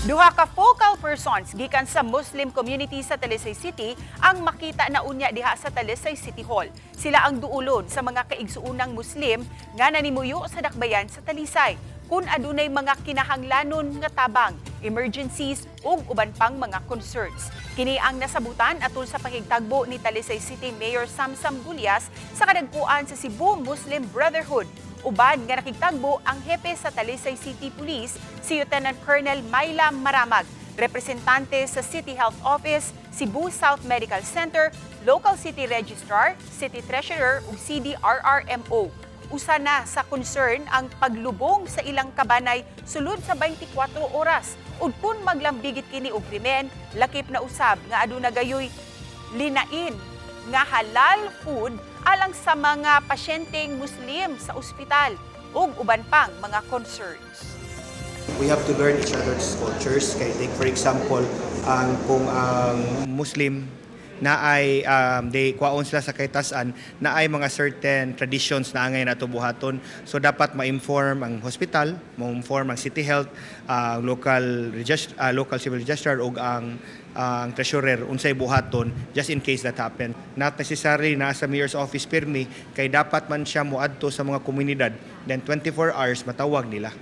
Duha ka focal persons gikan sa Muslim community sa Talisay City ang makita na unya diha sa Talisay City Hall. Sila ang duulon sa mga kaigsuunang Muslim nga nanimuyo sa dakbayan sa Talisay kung adunay mga kinahanglanon nga tabang, emergencies ug uban pang mga concerns. Kini ang nasabutan atol sa pakigtagbo ni Talisay City Mayor Samsam Gullas sa kadagkuan sa Cebu Muslim Brotherhood. Uban nga nakigtagbo ang hepe sa Talisay City Police, si Lieutenant Colonel Myla Maramag, representante sa City Health Office, Cebu South Medical Center, Local City Registrar, City Treasurer ug CDRRMO. Usa na sa concern ang paglubong sa ilang kabanay sulod sa 24 oras. Ug kung maglambigit kini og krimen, lakip na usab nga aduna gayoy linain nga halal food alang sa mga pasyenteng Muslim sa ospital ug uban pang mga concerns. We have to learn each other's cultures. Kay take for example, ang kung ang Muslim na ay they kwaon sila sa kaytasan na ay mga certain traditions na angay nato buhaton, so dapat ma-inform ang hospital, ma-inform ang city health, local civil registrar ug ang treasurer unsay buhaton just in case that happen. Not necessarily na sa mayor's office pirmi, kay dapat man siya moadto sa mga komunidad, then 24 hours matawag nila.